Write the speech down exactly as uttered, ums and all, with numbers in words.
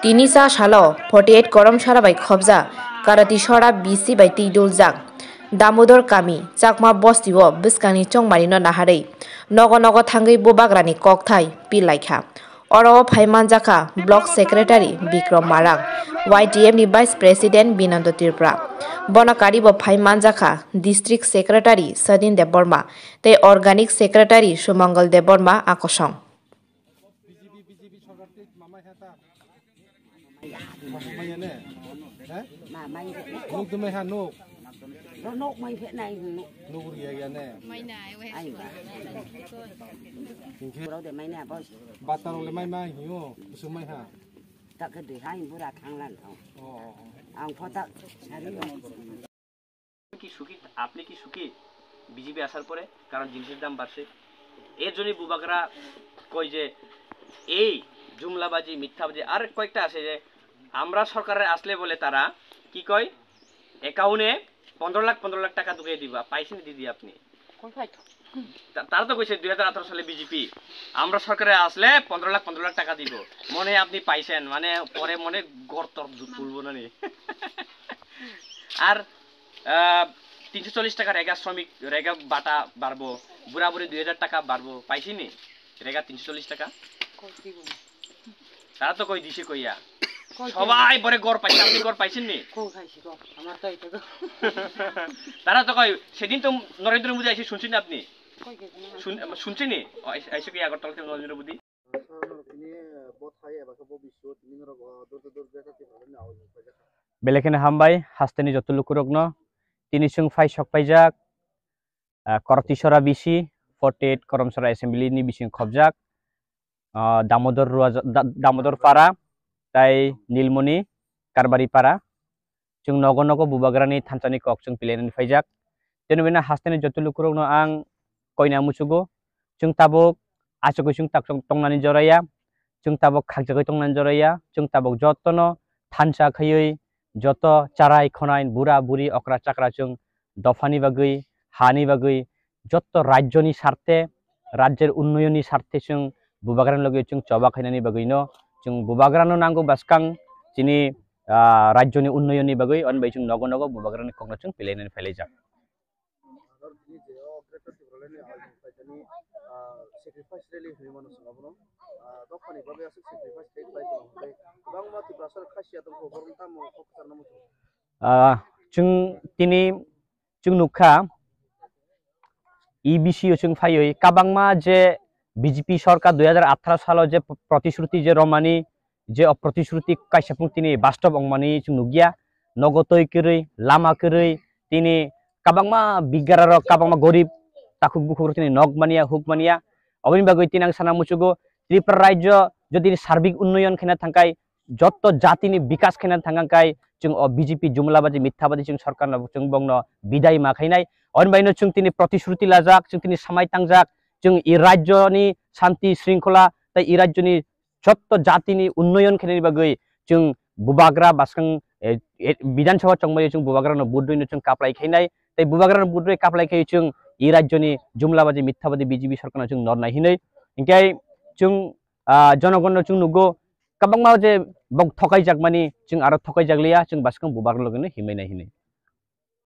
Tini sa salo forty eight Koromsora bai khobjak Karatisora B C bai twi duljak Damodor kami Chakma bostio bwskangni chongmarino naharwi nogo nogo thangwi bubagrani kokthai pilaikha. Oro o phai manjakha Block Secretary Bikrom Marak, Y T F ni Vice President Binando Tripura. Bono karibo phai manjakha District Secretary Sadin Debbarma tei Organic Secretary Sumangal Debbarma akosong. Maya ne? He? Nuk tu maya nuk. Nuk mai phe nai nuk. Nuk riya ya ne? Mai nai we. Ai ba. Hingkhe. Bura de mai na boss. Bata rok le mai ma hiyo, kusum mai ha. Tak ke de hai bura thang lan thang. Oh, oh, oh. Ang pho tak sari. কি সুখী? আপনি কি সুখী বিজেপি আসার পরে? কারণ জিনিসের দাম বাড়ছে। এর জন্যই বুবাগরা কই যে এই জুমলাবাজি, মিথ্যাবাজি, আর কয়েকটা আছে যে আমরা সরকারে আসলে বলে তারা কি কয়, অ্যাকাউন্টে পনেরো লাখ, পনেরো লাখ টাকা ঢুকিয়ে দিবা। পাইছেন দিদি আপনি? কই পাইতো? তা-, তারা তো কইছে দুই হাজার আঠারো সালে বিজেপি, আমরা সরকারে আসলে পনেরো লাখ, পনেরো লাখ টাকা দিব। মনে হয় আপনি পাইছেন, মানে পরে মনে গর্ত তুলবো না নি। আর আহ, তিনশো চল্লিশ টাকা রেগা শ্রমিক, রেগা বাটা বাড়বো, বুড়া বুড়ি দুই হাজার টাকা বাড়বো, পাইছি নি? রেগা তিনশো চল্লিশ টাকা। কই দিব? তারা তো কই দিছে কইয়া। কই সবাই বড় গড় পাইছে, আপনি গড় পাইছেন নি? কই খাইছি গো? আমার তো এটা গো। তারা তো কই, সেদিন তো নরেন্দ্র মোদী এসে শুনছেন আপনি? কই গেছে না? শুন-, শুনছেন নি? ও, আইস-, আইসে কি আগরতলা থেকে নরেন্দ্র Modi? Belekeno hambai, hasteni joto lukurokno. Tini chwng phai sok paijak, ah, Korotisora B C, forty eight Koromsora Assembly ni bising khobjak, ah, Damodor Ruaja-, Da-, Damodor Para, tai Nilmoni Karbari Para. Chwng nogo nogo bubagrani thansani kok chwng pilainani phaijak. Tini bini hasteni joto lukurokno ang koina muchugo. Chwng tabuk achugwi chwng tak chwng tongnani joraya. Chwng tabuk khakjagwi tongnani joraya. Chwng tabuk jotono thansa khaiwi joto charai khonai bura buri okra chakra chwng dophani bagwi, hani bagwi, jotto rajyoni sarthe, rajyor unnayonni sarthe chwng bubagrani loge chwng choba khainani bagwino chwng bubagrano nango bwskang chini, ah, rajyoni unnayonni bagwi, on bai chwng nogo nogo bubagrani kokno chwng pilainani phailaijak. Ah, chwng tini chwng nukha, E B C o chwng phaiwi kabangma je B J P sorkar dui hajar atharo salo je protisruti je romani, je o protisruti kaisa phung tini bastob wngmani chwng nukya. Nogo twi kwrwi, lama kwrwi, tini kabangma bigrarok, kabangma gorib takhuk bukhuk tini nok mania, huk mania. Oboni bagwi tini ang sana muchugo, Tripura rajyo jodi sarbik unnoyon khaina thangkai, jotto jatini bikas khaina thangkai, chwng o B J P jumlabaji, mithabadi chwng sorkarno chwng bongno bidai ma khainai. Oni baino chwng tini protisruti lajak, chwng tini samai tangjak, chwng i rajyoni shanti shringkhola tei i rajyoni jotto jatini unnoyon khainani bagwi chwng bubagra bwskang, eh, eh, Bidhan Sabha chongmani chwng bubagrano vote rwino chwng kaplai khainai. Tei bubagrano vote rwi kaplai khai chwng i rajyoni jumlabaji, mithabadi B J P sorkarno chwng nornai hinwi. Hinkhe chwng, ah, jonogonno chwng nugo, kwbangma je bok thokai jakmani, chwng aro thokai jakliya, chwng bwskang bubagra logino himai nai hinwi.